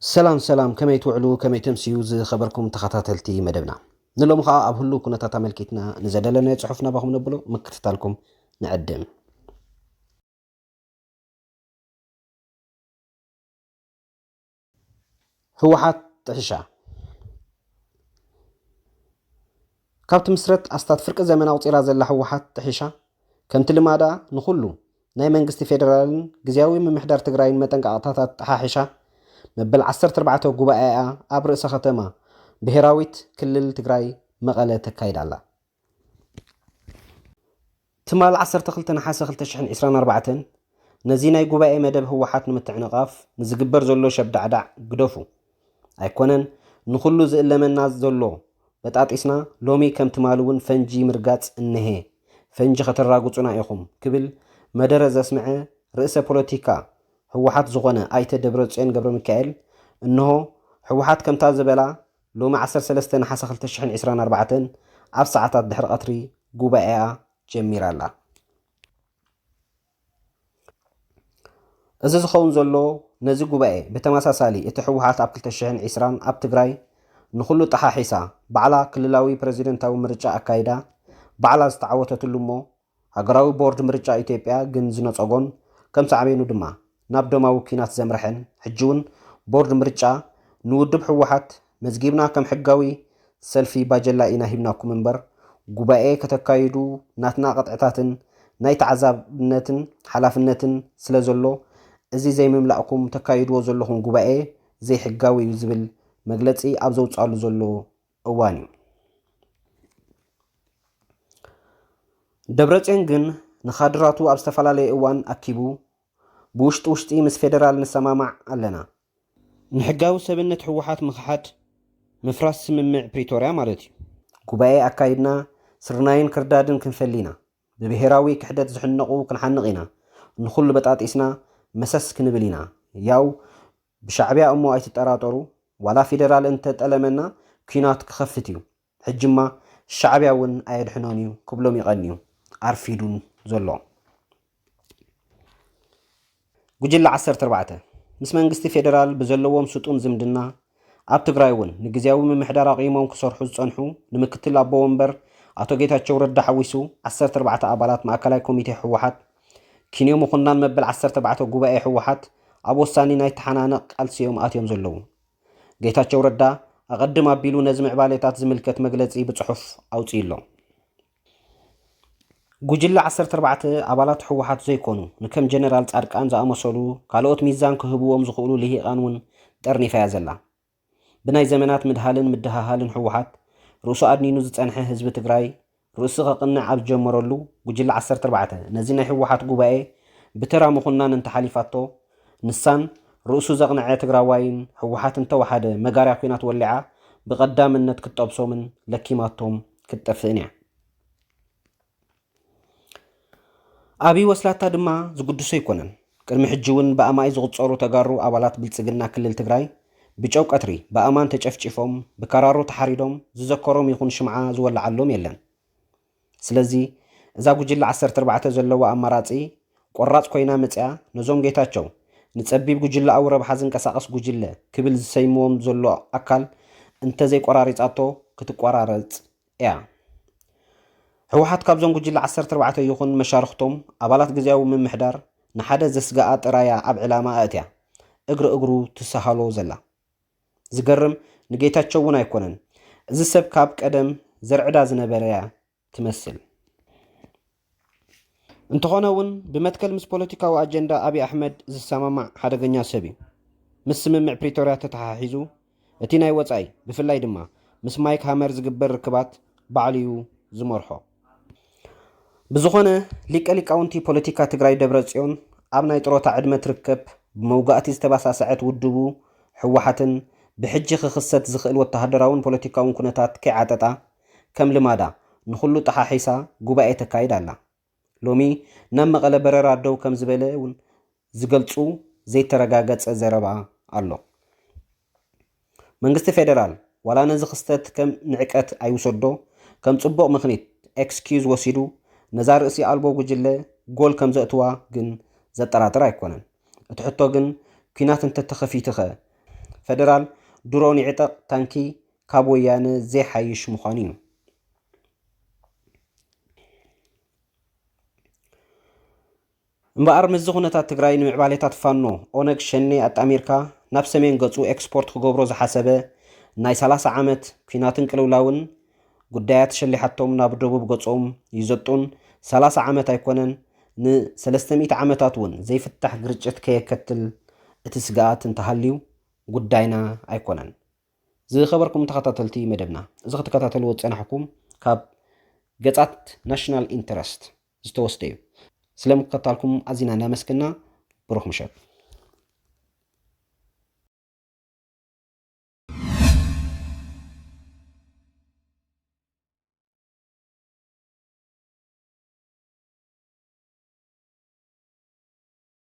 ሰላም ሰላም፣ ከመይ ትውዕሉ፣ ከመይ ተምስዩ ዝኸበርኩም ተኸታተልቲ መደብና? ንሎሚ ኸኣ ኣብ ህሉው ኩነታት ኣመልኪትና ንዘደለናዮ ጽሑፍ ናባኹም ነብሎ፣ ምክትታልኩም ንዕድም። ህወሓት ጥሒሻ። ካብ ትምስረት ኣስታት ፍርቂ ዘመን ኣቑጺራ ዘላ ህወሓት ጥሒሻ፣ ከምቲ ልማዳ ንኹሉ ናይ መንግስቲ ፌደራልን ግዝያዊ ምምሕዳር ትግራይን መጠንቀቕታታት ጠሓሒሻ፣ መበል ዓሰርተ ኣርባዕተ ጉባኤኣ ኣብ ርእሰ ከተማ ብሄራዊት ክልል ትግራይ መቐለ ተካይዳ ኣላ። ትማል ዓሰርተ ክልተ ነሓሰ ክልተ ሽሕን ዕስራን ኣርባዕተን፣ ነዚ ናይ ጉባኤ መደብ ህወሓት ንምትዕንቓፍ ንዝግበር ዘሎ ሸብዳዕዳዕ ግደፉ። ኣይኮነን ንኹሉ ዝእለመና ዘሎ በጣጢስና፣ ሎሚ ከም ትማሊ እውን ፈንጂ ምርጋጽ እነሄ፣ ፈንጂ ከተራግጹና ኢኹም ክብል መደረ ዘስምዐ ርእሰ ፖለቲካ ህወሓት ዝኾነ ኣይተ ደብረጽዮን ገብረሚካኤል፣ እንሆ ህወሓት ከምታ ዝበላ ሎሚ ዓሰርተ ሰለስተ ነሓሰ ክልተ ሽሕን ዕስራን ኣርባዕተን ኣብ ሰዓታት ድሕሪ ቀትሪ ጉባኤኣ ጀሚራ ኣላ። እዚ ዝኸውን ዘሎ ነዚ ጉባኤ ብተመሳሳሊ እቲ ህወሓት ኣብ ክልተ ሽሕን ዕስራን ኣብ ትግራይ ንኹሉ ጠሓሒሳ ባዕላ ክልላዊ ፕረዚደንታዊ ምርጫ ኣካይዳ ባዕላ ዝተዓወተትሉ እሞ ሃገራዊ ቦርድ ምርጫ ኢትዮጵያ ግን ዝነጸጎን ከም ሳዕቤኑ ድማ ናብ ደማዊ ኲናት ዘምርሐን፣ ሕጂ እውን ቦርድ ምርጫ ንውድብ ህወሓት መዝጊብና ከም ሕጋዊ ሰልፊ ባጀላ ኢና ሂብናኩም እምበር፣ ጉባኤ ከተካይዱ ናትና ቅጥዕታትን ናይ ተዓዛብነትን ሓላፍነትን ስለ ዘሎ፣ እዚ ዘይምምላእኩም ተካይድዎ ዘለኹም ጉባኤ ዘይሕጋዊ እዩ ዝብል መግለጺ ኣብ ዘውጻሉ ዘሎ እዋን እዩ። ደብረጽዮን ግን ንኻድራቱ ኣብ ዝተፈላለየ እዋን ኣኪቡ፣ ብውሽጢ ውሽጢ ምስ ፌደራል ንሰማማዕ ኣለና፣ ንሕጋዊ ሰብነት ህወሓት ምኽሓድ፣ ምፍራስ ስምምዕ ፕሪቶርያ ማለት እዩ። ጉባኤ ኣካይድና፣ ስርናይን ክርዳድን ክንፈሊ ኢና፣ ብብሄራዊ ክሕደት ዝሕነቑ ክንሓንቕ ኢና፣ ንኹሉ በጣጢስና መሰስ ክንብል ኢና። ያው ብሻዕቢያ እሞ ኣይትጠራጠሩ፣ ዋላ ፌደራል እንተጠለመና ኲናት ክኸፍት እዩ። ሕጂማ ሻዕቢያ እውን ኣየድሕኖን እዩ ክብሎም ይቐንዩ። ኣርፊዱን ዘሎ። ጉጅለ ዓሰርተ ኣርባዕተ ምስ መንግስቲ ፌደራል ብዘለዎም ስጡም ዝምድና፣ ኣብ ትግራይ እውን ንግዝያዊ ምምሕዳር ኣቑሞም ክሰርሑ ዝጸንሑ ንምክትል ኣቦ ወንበር ኣቶ ጌታቸው ረዳ ሓዊሱ ዓሰርተ ኣርባዕተ ኣባላት ማእከላይ ኮሚቴ ህወሓት ኪንዮ ምኹናን መበል ዓሰርተ ኣርባዕተ ጉባኤ ህወሓት ኣብ ወሳኒ ናይ ተሓናነቕ ቃልሲ እዮም ኣትዮም ዘለዉ። ጌታቸው ረዳ ኣቐድም ኣቢሉ ነዚ ምዕባሌታት ዝምልከት መግለጺ ብጽሑፍ ኣውጺኡ ኣሎ። ጉጅለ ዓሰርተ ኣርባዕተ ኣባላት ህወሓት ዘይኮኑ፣ ንከም ጀነራል ጻድቃን ዝኣመሰሉ ካልኦት ሚዛን ክህብዎም ዝኽእሉ ልሂቓን እውን ጠርኒፋ እያ ዘላ። ብናይ ዘመናት ምድሃልን ምድሃሃልን ህወሓት ርእሱ ኣድኒኑ ዝጸንሐ ህዝቢ ትግራይ ርእሱ ከቕንዕ ኣብ ዝጀመረሉ፣ ጉጅለ ዓሰርተ ኣርባዕተ ነዚ ናይ ህወሓት ጉባኤ ብተራ ምኹናን እንተሓሊፋቶ፣ ንሳን ርእሱ ዘቕንዐ ትግራዋይን ህወሓት እንተወሓደ መጋርያ ኲናት ወሊዓ ብቐዳምነት ክትጠብሶምን ለኪማቶም ክትጠፍእን እያ። ኣብይ ወስላታ ድማ ዝግድሶ ኣይኮነን። ቅድሚ ሕጂ እውን ብኣማኢ ዝቑጸሩ ተጋሩ ኣባላት ብልጽግና ክልል ትግራይ ብጨው ቀትሪ ብኣማን ተጨፍጪፎም፣ ብካራሮ ተሓሪዶም፣ ዝዘከሮም ይኹን ሽምዓ ዝወለዓሎም የለን። ስለዚ እዛ ጉጅለ ዓሰርተ ኣርባዕተ ዘለዋ ኣማራጺ ቆራጽ ኮይና መጺኣ፣ ነዞም ጌታቸው ንጸቢብ ጉጅለኣዊ ረብሓ ዝንቀሳቐስ ጉጅለ ክብል ዝሰይምዎም ዘሎ ኣካል እንተዘይቆራሪጻቶ ክትቆራረጽ እያ። ህወሓት ካብዞም ጉጅለ ዓሰርተ ኣርባዕተ ይኹን መሻርኽቶም ኣባላት ግዝያዊ ምምሕዳር ንሓደ ዘስግኣ ጥራያ ኣብ ዕላማ ኣእትያ እግሪ እግሩ ትሰሃሎ ዘላ። ዝገርም ንጌታቸው እውን ኣይኮነን። እዚ ሰብ ካብ ቀደም ዘርዕዳ ዝነበረ እያ ትመስል። እንተኾነ እውን ብመትከል ምስ ፖለቲካዊ ኣጀንዳ ኣብይ ኣሕመድ ዝሰማማዕ ሓደገኛ ሰብ እዩ። ምስ ስምምዕ ፕሪቶርያ ተተሓሒዙ እቲ ናይ ወጻኢ ብፍላይ ድማ ምስ ማይክ ሃመር ዝግበር ርክባት ባዕሉ እዩ ዝመርሖ። ብዝኾነ ሊቀ ሊቃውንቲ ፖለቲካ ትግራይ ደብረ ጽዮን ኣብ ናይ ጥሮታ ዕድመ ትርከብ ብመውጋእቲ ዝተባሳሰዐት ውድቡ ህወሓትን ብሕጂ ክኽሰት ዝኽእል ወተሃደራውን ፖለቲካውን ኩነታት ከይዓጠጣ ከም ልማዳ ንኹሉ ጠሓሒሳ ጉባኤ ተካይድ ኣላ። ሎሚ ናብ መቐለ በረራ ደው ከም ዝበለ እውን ዝገልጹ ዘይተረጋገጸ ዘረባ ኣሎ። መንግስቲ ፌደራል ዋላ ነዚ ክስተት ከም ንዕቀት ኣይውሰዶ፣ ከም ጽቡቕ ምኽኒት ኤክስኪዩዝ ወሲዱ ነዛ ርእሲ ኣልቦ ጉጅለ ጎል ከም ዘእትዋ ግን ዘጠራጥር ኣይኮነን። እቲ ሕቶ ግን ኲናት እንተተኸፊትኸ ፈደራል ድሮን ይዕጠቕ ታንኪ ካብ ወያነ ዘይሓይሽ ምዃኑ እዩ። እምበኣር ምስዚ ኩነታት ትግራይ ንምዕባሌታት ፋኖ ኦነግ ሸኔ ኣጣሚርካ ናብ ሰሜን ገጹ ኤክስፖርት ክገብሮ ዝሓሰበ ናይ ሰላሳ ዓመት ኲናትን ቅልውላውን ጉዳያት ሸሊሓቶም ናብ ደቡብ ገጾም ይዘጡን ሰላሳ ዓመት ኣይኮነን ንሰለስተ ሚእቲ ዓመታት እውን ዘይፍታሕ ግርጭት ከየከትል እቲ ስግኣት እንተሃልዩ ጉዳይና ኣይኮነን። ዝኸበርኩም ተኸታተልቲ መደብና እዚ ክትከታተልዎ ዝጸናሕኩም ካብ ገጻት ናሽናል ኢንተረስት ዝተወስደ እዩ። ስለምክትታልኩም ኣዚና እናመስግና ብሩኽ ምሸት።